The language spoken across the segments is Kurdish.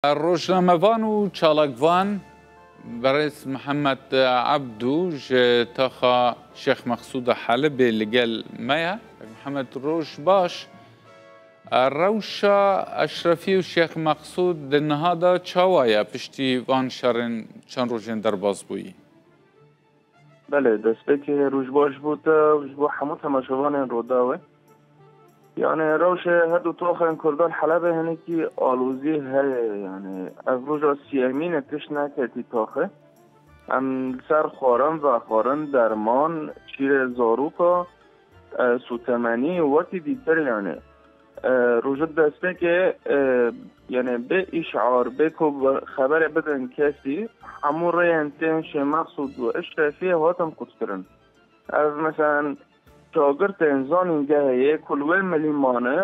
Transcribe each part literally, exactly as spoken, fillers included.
Rojnamevan û çalakvan berêz Mihemed Ebdû ji taxa Şêx Mexsûda Helibê li gel me ye. Mihemed, roj baş. Rewşa Eşrefî û Şêx Mexsûd di niha de çawa ye piştî van şerên çend rojên derbas bûyî? Belê, destpêkê roj baş bo te û ji bo hemû temaşevanên Rûdawê. Yani rewşê her du taxên Kurdan Helebê hinekî alozî heye. Yani ev roja siyemîn e tişt neketî taxê. Em li ser xwarin, vexwarin, derman, çîrê zaroka, e, sûtemenî û wekî dîtir yani. E, roja destpêkê, e, yani bê îşar, bê ku bi-, xeberê bidin kesî, hemû rêyên tên Şêx Mexsûd û Eşrefî hatin qutkirin. Ev, meselen, şagirtên zanîngehê yê ku li wê milî mane,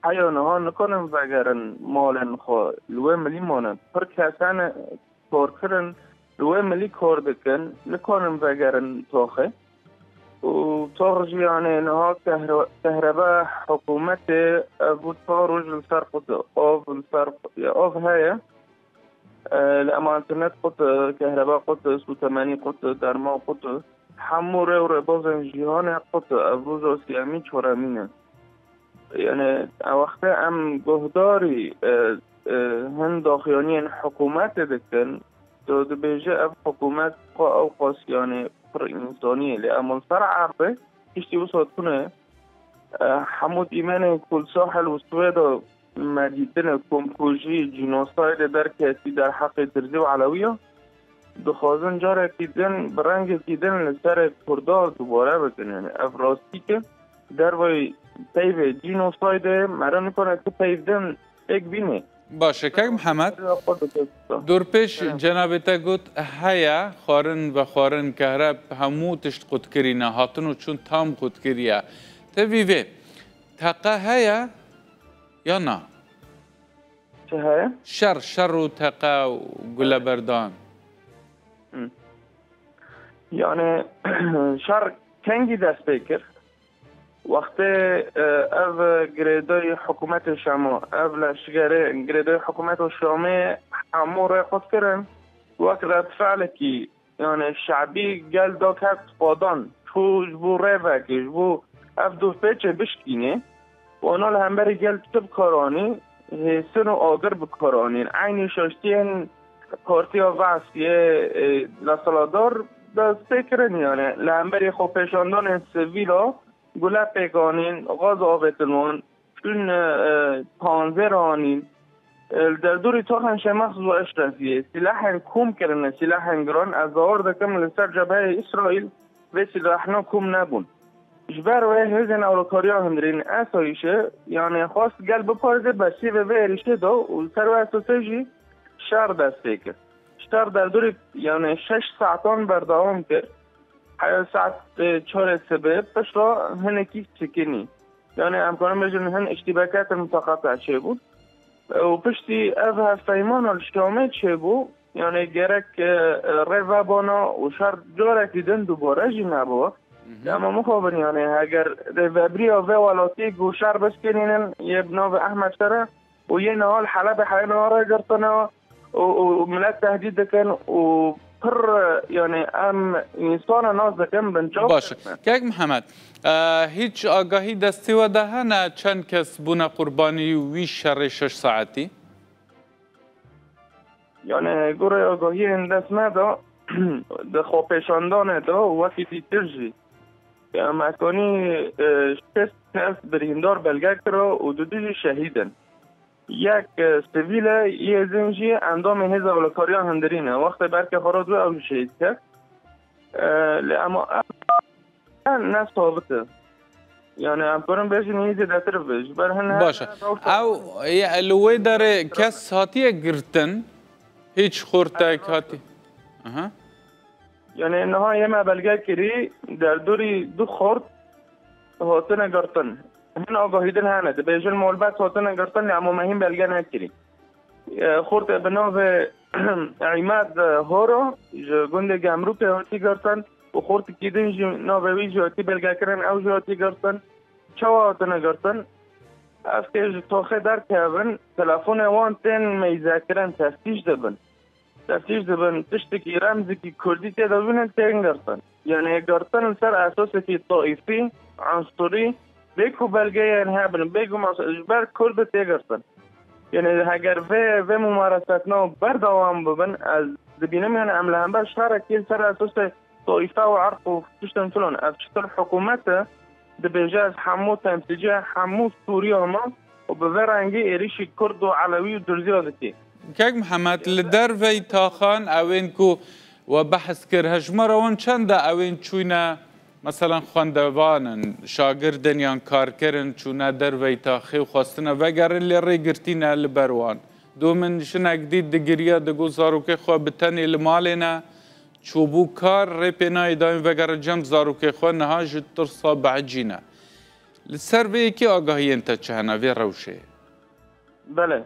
heya niha nikarin vegerin malên xwe. Li wê milî mane. Pir kesan kar kirin, li wê milî kar dikin, nikarin vegerin taxê. Û tax jî, yanê, niha kehre-, kehreba hikûmetê, ev bû çar roj li ser qut e. Av li ser qut, ya, av heye. E, li ema înternet qut, e, kehreba qut, e, sûtemenî qut, e, derman qut, e, hemû rê û rêbazên cîhanê qut, e, ev roja siyemîn, çaremîn e. Yani, e, wextê em guhdarî, e, e, hin daxuyaniyên hikûmetê dikin, tu dibêje ev hikûmet xwe ew qas, yani, pir însanî ye. Lê em li ser erdê tiştî wisa tune, e, hemû dîmenên ku li Sahel û Swêda me dîtine, komkujî, cînosaydê derketî derheqê Dirzî û Elewiya, dixwazin carekî din bi rengekî din li serê Kurda dubare bikin. Yani ev rastîk e. Dervayî peyvê cînosaydê mere nikane tu peyv din pêk bînê. Baş e, kek Mihemed, dorpêş cenabê te got heye, xwarin, vexwarin, kehreb, hemû tişt qutkirî ne, hatin û çûn tam qutkiriye. Te vî vê teqe heye ya na? Çi heye? Şer, şer û teqe û guleberdan. Hı. Yani şer kengî dest pê kir? Wextê, e, ev girêdayî hikûmetê Şamo, ev leşgerê girêdayî hikûmeta Şamê hemû rê qut kirin, wek redfe'lekî, yani şebî gel da ket padan, çû ji bo rêvekê, ji bo ev dûvpêçê bişkînê, wana li hemberî gel çi bi kar anî, hêsin û agir bi kar anîn. Eynî şaştiyên Partiya Be'siyê, e, desthilatdar dest pê kirin, yani li hemberî xwepêşandanên sivîla gule pêk anîn, gaz avêtin wan, çûn, e, panzêr anîn. E, li derdorî taxên Şêmex û Eşrefiyê sîlehên kom kirine, sîlehên giran. Ez bawer dikim li ser cebheyê Îsraîl vê sîlehna kom nebûn. Ji ber wê hêzên ewlekariya hundirîn, esayîşê, yanê xwest gel biparêze, bersîvê vê êrîşê da û li ser wê esasê jî şer dest pê kir. Şer derdorî, yanê şeş saetan berdewam kir. Heya saet, e, çarê sibê, piştre hinekî sikinî. Yani em karin bêjin hin îştîbeket mutaqata çêbû. E, û piştî ev hevpeymana li Şamê çêbû, yani gerek, e, e, rê vebana û şer carekî din dubare jî nebiwe. Hı hı. Ama mixabin, yani heger rêvebiriya vê welatî ku şer biskênînin, yê bi navê Ehmed Şer e, û yê niha li Helebê heye niha rê girtine û, û milet tehdîd dikin û pir, yani em însana nas dikin, binçav Baş. Kek Mihemed, e, hiç agahî destê we de hene çend kes bûne qurbanî wî şerê şeş saetî? Yani gorê agahiyên dest me de di xwepêşandanê de wekî dîtir jî, ya me kanî, e, şêst kes birîndar belge kira û du du jî şehîd in. Yek, e, sivîl e, yê din jî endamê hêza ewlekariya hundirî ne. Wextê berke xwe re dû ew jî şehîd ket. E, lê ema ev ne sabit e. Yani em karin bêjin yê zêdetir be. Ji ber hin Baş e. Ew, e, li wê derê kes hatiye girtin? Hiç xortek hatiye? Aha. Yani niha yê me belge kirî, derdorî du xort hatine girtin. Hin agahî din hene, dibêjin malbet hatine girtin, lê ema me hîn belge nekirî. E, xortê bi navê Îmad Horo ji gundê Gemrûkê hatî girtin û xortikî din jî navê wî jî hatî belgekirin, ew jî hatî girtin. Çawa hatine girtin? Ev kê ji toxê derkevin, telefonê wan tên meyzekirin, teftîş dibin. Teftîş dibin, tiştekî remzekî kurdî tê de bibînin, tên girtin. Yanî girtin li ser esosekî taîfî, unsurî, bê ku belgeyên hebin, bê ku mas-, ji ber kurd tê girtin. Yanî heger vê, vê mumaresetna berdewam bibin, ez dibînim, yanî em li hember şerekî li ser esosê taîfe û erq û tiştên filan. Ev çitur hikûmet e, dibêje ez hemû temsîlciya hemû Sûriya me û bi vê rengî êrîşî Kurd û Elewî û Durziya dikî. Kek Mihemed, li derveyî taxan ewên ku we behs kir, hejmara wan çend e ewên çûne, meselen xwendevan in, şagird in yan karker in, çûne derveyî taxê û xwestine vegerin, lê rê girtîne li ber wan? Do min jinek dît digiriya, digot zarokê xwe bi tenê li malê ne, çûbû kar, rê pê nayê dayîn vegere cem zarokê xwe, niha ji tirsa behecî ne. Li ser vê yekê agahiyên te çi hene vê rewşê? Belê.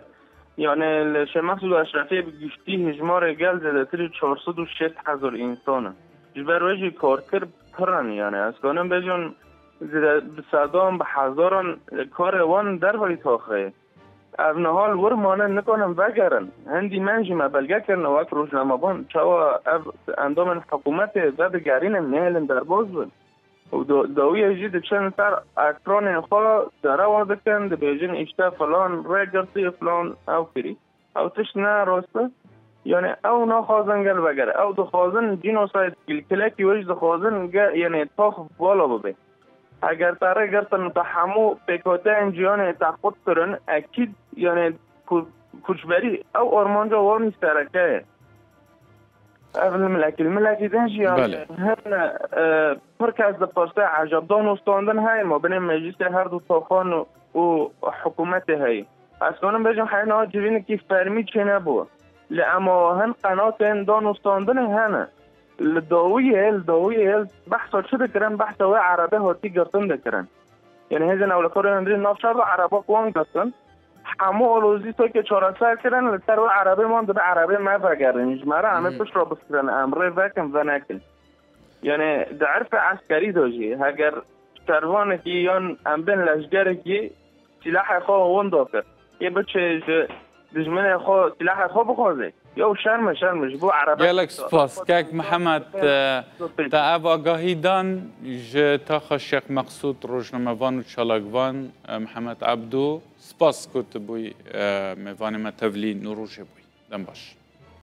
Yanî li Şêx Mesûd Eşrefiyê bi giştî hejmarê gel zêdetirî çar sed û şêst hezar însan in. Ji ber wê jî karker pir in. Yanî ez kanim bêjim zêde bi sedan, bi hezaran karê wan derveyî taxê ye. Ev niha li wir mane, nikarin vegerin. Hindî men jî me belge kirine wek rojnamevan, çawa ev endamên hikûmetê vedigerînin, nehêlin derbas bin. Û do-, dawiyê jî diçin ser ekranên xwe derewa dikin, dibêjin îşte filan rê girtî, filan ew kirî. Ew tişt ne rast e. Yanî ew naxwazin gel vegere. Ew dixwazin genocide, li kilekî wê jî dixwazin ge-, yanî tax vala bibe. Heger te rê girtin, te hemû pêkhateyên cîhanê te qut kirin, ekîd, yanî ku-, koçberî, ew armanca wan jî sereke ye. Ev li milekî, li milekî din jî, yanî Belê. Hin, e, pir kes dipirse, ecab danûstandin heye ma binê meclîsê her du taxan û, û hikûmetê heye? Ez kanim bêjim, heyna civînekî fermî çênebû. Lê ema hin qenatên danûstandinê hene. Li dawiyê, li dawiyê behsa çi dikirin? Behsa wê erebê hatî girtin dikirin. Yanî hêzên ewlekarê hundirî nav şer de ereba ku wan girtin, hemû alozî tokê çareser kirin, li ser wê erebê wan dibe erebê me vegerin. Ji me re em ê Hmm. pişt re biskirin, em rê vekin, venekin. Yanî di erfê eskerî de jî, heger şervanekî yan em bên leşgerekî silahê xwe winda kir, yê biçê ji dijminê xwe silahê xwe bixwaze. Yew şerm e, şerm e. Ji bo erebe Gelek spas. Kek Mihemed, e, te ev agahî dan ji taxa Şêx Meqsûd, rojnamevan û çalakvan, e, Mihemed Ebdû. Spas ku tu bûyî, e, mêvanê me tevlî nû rojê bûyî. Dem baş.